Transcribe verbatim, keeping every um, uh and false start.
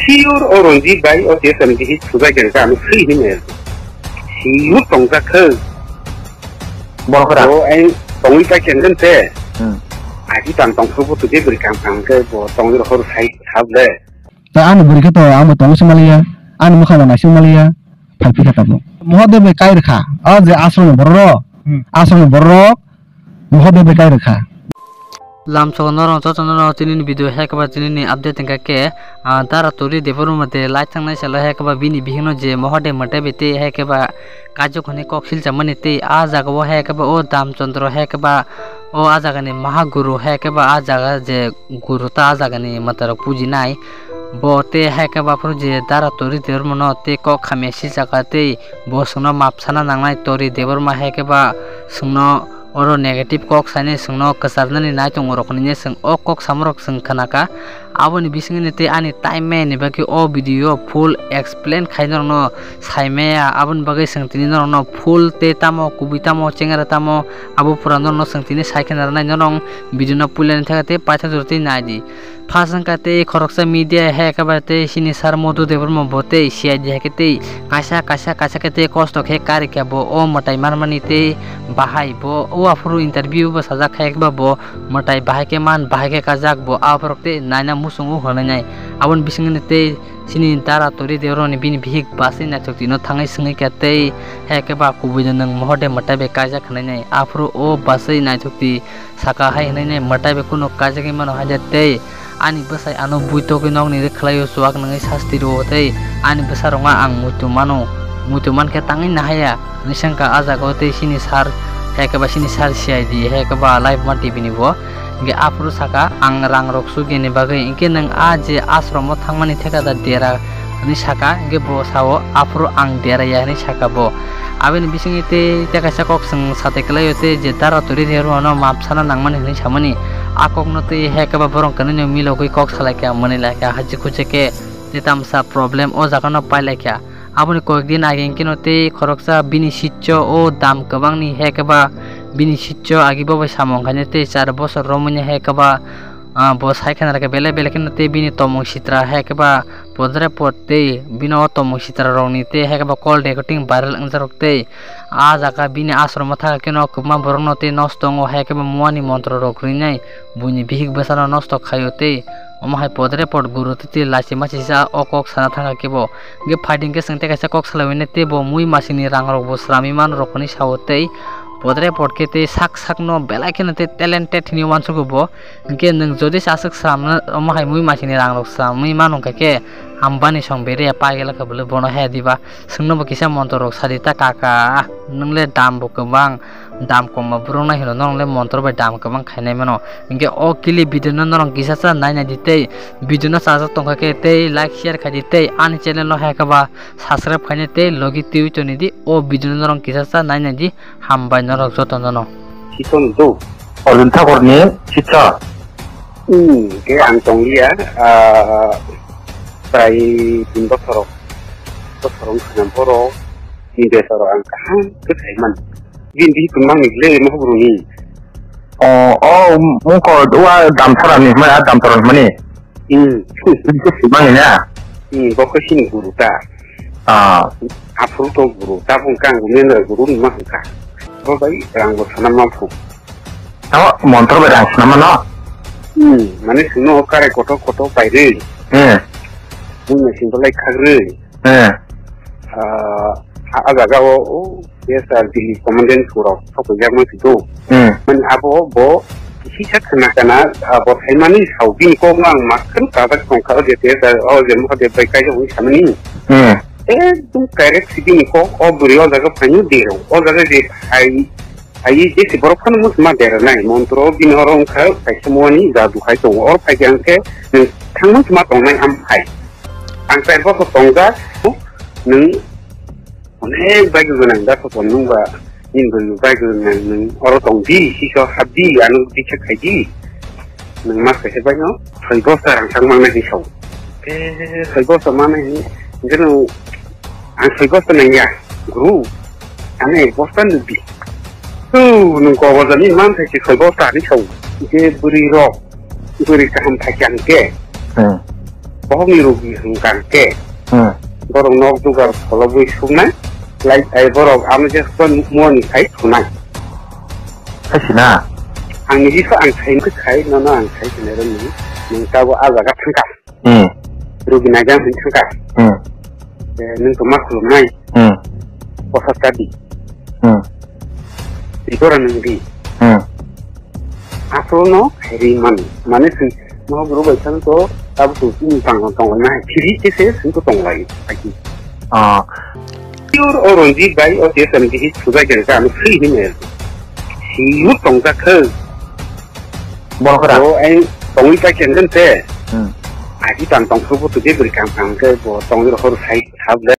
Pure o Ranjit bai o T S M D hi sujai khe ano free hinwi. Siyur tongjak khe. Bono khara. O ai tongwi pai khe ngam te. Hmm. Agi tang tong khe bo tu je bri kang kang khe bo tongwi rohor sai thap le. Ta ani bwrwi khe to ang bo tong se maliya, ani mwkhang bo naising maliya, phai phikha tabuk. Mohadev bai kai rwkha, o je aswk ni borok rok, hmm, aswk ni borok rok Mohadev bai kai rwkha. Lamsok norok joto norok tini ni video hai khe ba tini ni update hwnkha khe, ah, Dara Tori Debbarma de lai thangnai salo hai khe ba bini bihik no je Mohadev mwtai bai tei hai khe ba kaijakmani kok silchamani tei ah jaga o hai khe ba o Damchandra hai khe ba o ah jaga ni Mahaguru hai khe ba ah jaga je guru ta ah jaga ni mwtai rok pujinai. Bo tei hai khe ba phuru je Dara Tori Debbarma no tei kok hamya silchakha tei bo chwngno map sana nangnai Tori Debbarma hai khe ba chwngno oro negative kok sainai chwngno kwcharnani nai tongo rok hinwi chwng o kok samorok chwng khnakha. Aboni bisingni tei ani time maya ni bagwi o video full explain khai norokno saimaya, aboni bagwi chwng tini norokno full tei tamo kubui tamo chengera tamo abo pura norokno chwng tini sai khe narwknai norok video no puilani thaka tei paithak jora tei nai di. First wngkha tei khoroksa media hai khe ba tei chini sir Madhu Debbarma bo tei C I D hai khe tei kaisa kaisa kaisa khe tei kosto khe karikha bo o mwtai manmani tei bahai bo o aphuru interview bo sajak hai khe ba bo mwtai bahai khe man bahai khe kajak bo aphuru tei naina muchungo hwnwi nai aboni bisingni tei chini Dara Tori Debbarma ni bini bihik bwsai naithok twi no thangwi swngwi kha tei hai khe ba kubui no nwng Mohadev mwtai bai kaijak hwnwi nai aphuru o bwsai naithok twi saka hai hwnwi nai mwtai bai kunu kaijagwi mano hai de tei ani bwsai ano buitogwi nokni rwkhlaio chuak nungwi sasti rwo tei ani bwsarokno ang muitu mano, muitu mankhe tangwi nahaya hwnwi sankha ah jagao tei chini sir hai khe ba chini sir C I D hai khe ba Live One T V ni bo hwnkhe aphuru saka ang rangrok sugini bagwi hwnkhe nwng ah je ashromo thangmani thekada dera hwnwi saka, hwnkhe bo sao, "Aphuru ang deraya," hwnwi saka bo. Aboni bisingtwi tei tei kaisa kok chwng satai kwlaio tei je Dara Tori Debbarmano map sana nangmani hwnwi samani. A kokno tei hai khe ba borok kwnwino milogwi kok salaikha, mwnwilaikha, hachik huchik khe tei tamsa problem o jagano pailaikha. Aboni koyekdin age hwnkhe no tei khoroksa bini sitio o dam kwbangni hai khe ba bini sitio agi bo bai samung khainai tei char bosor romwi hai khe ba, ah, bo sai khe naikha belai belai kheno tei bini tomung sitra hai khe ba podre pod tei bini o tomung sitra rokni tei hai khe ba call recording viral wngjarok tei ah jaga bini ashromo thaka kheno kwbangma borokno tei nosto wngo hai khe ba muani montro rok rwnai buini bihik bwsano nosto khaio tei omo hai podre pod guru tei tei lachi machi sa o kok sana thangkha khe bo hwnkhe phaidi hwnkhe chwng tei kaisa kok salai manya tei bo mui masini rang rok bo sramwi mano rok hinwi sao tei podre pod khe tei sak sakno belai kheno tei talented hinwi uansukgo bo. Hwnkhe nwng jodi se aswk sramna omo hai mui masini rang rok sramwi mano hwnkha khe Ambani song bere ya pagela khe bole bono he diba. Chwngno bo kisa montor rok sadi ta kaka. Nwng le dam bo kwbang, dam kom ma borok nai hino, norok le montor bai dam kwbang khainai mano. Hwnkhe o kili video no norok kisa cha nai nai di tei video no chajak tongkha khe tei like share khai di tei ani channel no hai khe ba subscribe khainai tei logi twiwi toni di. O video no norok kisa cha nai nai di. Hambai norok joto no no. Chikon do. Arjun Thakurni sitsa. Hmm, ke ang tongliya, ah, prai tin bosorok, bosorok khana borok, tin bosorok ang kaham khe saiman. Din di tumang ni le mo guru ni. Oh, oh, mungko dua damsara ni, mana damsara ni mani? Hmm. Mani na? Hmm, bokhe sini guru ta. Ah. Aphuru to guru, tabung kang guru ni guru ni ma hwnkha. Bo bai rang bo sana ma phu. Tamo montor bai rang sana mano? Hmm, mane sino kare koto koto pai re. Hmm. Mui na sing lai khagre. Hmm. Ah, a, a jaga o, o, yes, sir, Delhi commandant surok, sok jak ma sito. Hmm. Mane abo bo, kisa khana kana, ah, bo thaimani saudi ko mang makan kadak tongkha, o je, yes, sir, o je mo de bai kai jong samani. Hmm. Ekdom direct sibini kok, o bwrwi o jaga phaino dero. O jaga je phai, phai je se borok phano muchma dera nai. Montro bini oro wngkha kaisa muani jadu khai tongo. Oro phai khe ang khe nwng thangma chuma tongnai am phai. Ang chai boso tongjak, nwng onek bagwi gwnang da sokon nwng ba. Nini bwrwi bai gwnang nwng oro tong di, siso hap di, ano bichak khai di. Nwng mas kaisa bai no soi bosta rang chang mangnai hinwi sao. Eh, soi bosta manai hinwi, hingke nwng ang soi bosta nangya, guru, ano ek bosta nukdi. Tu, nwng kobor jani man thai se soi bosta hinwi sao. Hingke bwrwi rok, bwrwi kaham thai khe ang khe. Hmm. Bohokni rugi hwnkha khe, hmm, borok nok dugar pholobwi suknai, like, ai borok ano je phone muani khai thunai. Khai sina? Ang niji kho ang khai khai, nono ang khai sinai rwmani, nwng tabuk a jaga thangkha. Hmm. Rugi naijak hwn thangkha. Hmm. Eh, nwng tongma khulumnai. Hmm. Posa chadi. Hmm. Igora nwng di. Hmm. Aswkno khairi man. Mane swng, no guru bai thang to, tabuk to chini tang tong na. Phiri khe se swng to tong lai. Aki. Ah. Pure o Ranjit bai o T S M D hi sujai khe ka ano free hi me. Si yur tong jak khe. Bono kora? O ai tongwi pa khe ngan te. Hmm. Aki tang tong subu to je bri kam kam khe bo tong ro hor sai thab le.